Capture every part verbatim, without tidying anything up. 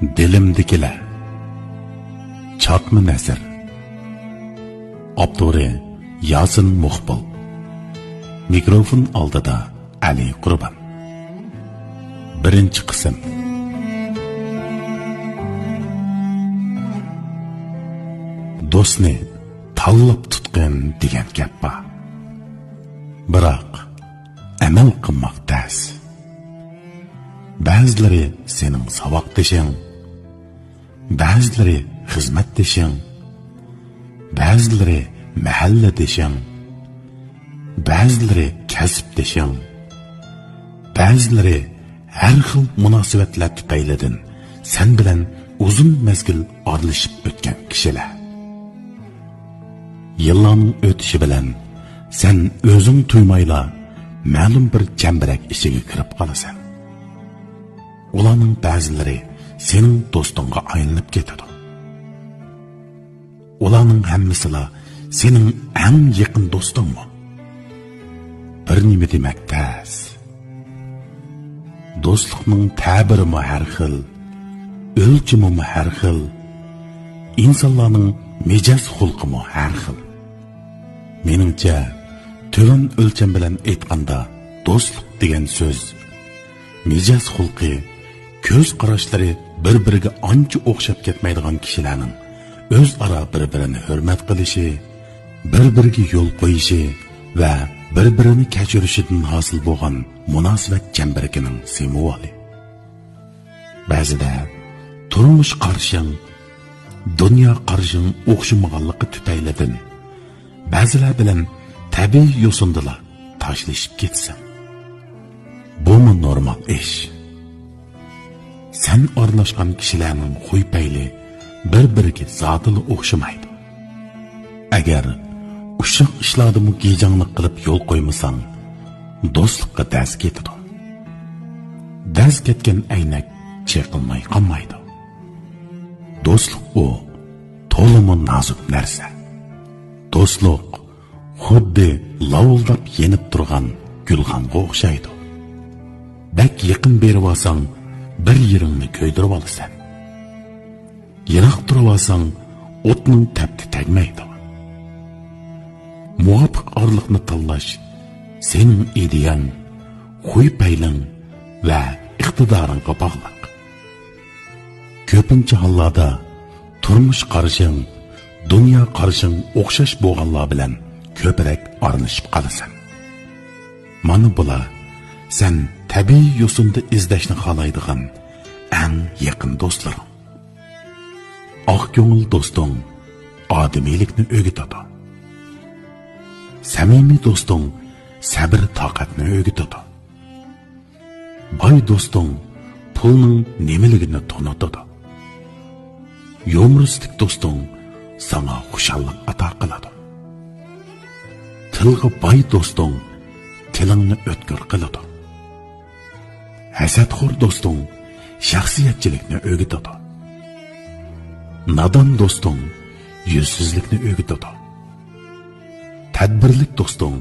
دىلىمدىكىلەر. چاتما نەسر. ئاپتورى ياسىن مۇخبىل. مىكروفون ئالدىدا ئەلى قۇربان. بىرىنچى قىسىم. دوستنى تاللاپ تۇتقىن دېگەن گەپ بار. بىراق، ئەمەل قىلماق تەس. بەزىلىرى سېنىڭ ساۋاقدىشىڭ، بەزىلىرى خىزمەتدىشىڭ، بەزىلىرى مەھەللىدىشىڭ، بەزىلىرى كەسىپدىشىڭ، بەزىلىرى ھەر خىل مۇناسىۋەتلەر تۈپەيلىدىن سەن بىلەن ئۇزۇن مەزگىل ئارىلىشىپ ئۆتكەن كىشىلەر. يىللارنىڭ ئۆتۈشى بىلەن سەن ئۆزۈڭ تۇيمايلا مەلۇم بىر چەمبىرەك ئىچىگە كىرىپ قالىسەن. ئۇلارنىڭ بەزىلىرى سېنىڭ دوستۇڭغا ئايلىنىپ كېتىدۇ. ئۇلارنىڭ ھەممىسىلا سېنىڭ ئەڭ يېقىن دوستۇڭمۇ؟ بىر نېمە دېمەك تەس. دوستلۇقنىڭ تەبىرىمۇ ھەر خىل، ئۆلچىمىمۇ ھەر خىل، ئىنسانلارنىڭ مىجەز خۇلقىمۇ ھەر خىل. مېنىڭچە، تۆۋەن ئۆلچەم بىلەن ئېيتقاندا، دوستلۇق دېگەن سۆز مىجەز خۇلقى، كۆز قاراشلىرى بىر-بىرىگە ئانچە ئوخشاپ كەتمەيدىغان كىشىلەرنىڭ ئۆزئارا بىر-بىرىنى ھۆرمەت قىلىشى، بىر-بىرىگە يول قويۇشى ۋە بىر-بىرىنى كەچۈرۈشىدىن ھاسىل بولغان مۇناسىۋەت چەمبىرىكىنىڭ سىمۋولى. بەزىدە تۇرمۇش قارىشىڭ، دۇنيا قارىشىڭ ئوخشىمىغانلىقى تۈپەيلىدىن، بەزىلەر بىلەن تەبىئىي يوسۇندىلا تاشلىشىپ كېتىسەن. بۇمۇ نورمال ئىش. سەن ئارىلاشقان كىشىلەرنىڭ خۇي-پەيلى بىر-بىرىگە زادىلا ئوخشىمايدۇ. ئەگەر ئۇششاق ئىشلاردىمۇ گىجاڭلىق قىلىپ يول قويمىساڭ، دوستلۇققا دەز كېتىدۇ. دەز كەتكەن ئەينەك چېقىلماي قالمايدۇ. دوستلۇق ئۇ تولىمۇ نازۇك نەرسە. دوستلۇق خۇددى لاۋۇلداپ يېنىپ تۇرغان گۈلخانغا ئوخشايدۇ. بەك يېقىن بېرىۋالساڭ، بىر يېرىڭنى كۆيدۈرۈۋالىسەن. يىراق تۇرۇۋالساڭ، ئوتنىڭ تەپتى تەگمەيدۇ. مۇۋاپىق ئارىلىقنى تاللاش سېنىڭ ئىدىيەڭ، خۇي-پەيلىڭ ۋە ئىقتىدارىڭغا باغلىق. كۆپىنچە ھاللاردا تۇرمۇش قارىشىڭ، دۇنيا قارىشىڭ ئوخشاش بولغانلار بىلەن كۆپرەك ئارىلىشىپ قالىسەن. مانا بۇلار سەن تەبىئىي يوسۇندا ئىزدەشنى خالايدىغان ئەڭ يېقىن دوستلىرىڭ. ئاق كۆڭۈل دوستۇڭ ئادىمىيلىكنى ئۆگىتىدۇ. سەمىمىي دوستۇڭ سەبرى تاقەتنى ئۆگىتىدۇ. باي دوستۇڭ پۇلنىڭ نېمىلىكىنى تونۇتىدۇ. يۇمۇرىستىك دوستۇڭ ساڭا خۇشاللىق ئاتا قىلىدۇ. تىلغا باي دوستۇڭ تىلىڭنى ئۆتكۈر قىلىدۇ. ھەسەتخور دوستۇڭ شەخسىيەتچىلىكنى ئۆگىتىدۇ. نادان دوستۇڭ يۈزسىزلىكنى ئۆگىتىدۇ. تەدبىرلىك دوستۇڭ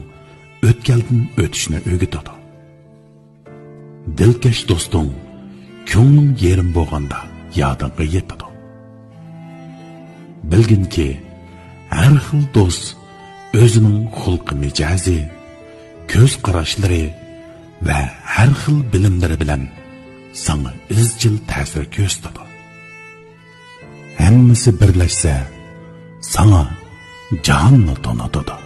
ئۆتكەلدىن ئۆتۈشنى ئۆگىتىدۇ. دىلكەش دوستۇڭ كۆڭلۈڭ يېرىم بولغاندا يادىڭغا يېتىدۇ. بىلگىنكى، ھەر خىل دوست ئۆزىنىڭ خۇلقى مىجەزى، كۆز قاراشلىرى ۋە ھەر خىل بىلىملىرى بىلەن ساڭا ئىزچىل تەسىر كۆرسىتىدۇ. ھەممىسى بىرلەشسە، ساڭا جاھاننى تونۇتىدۇ.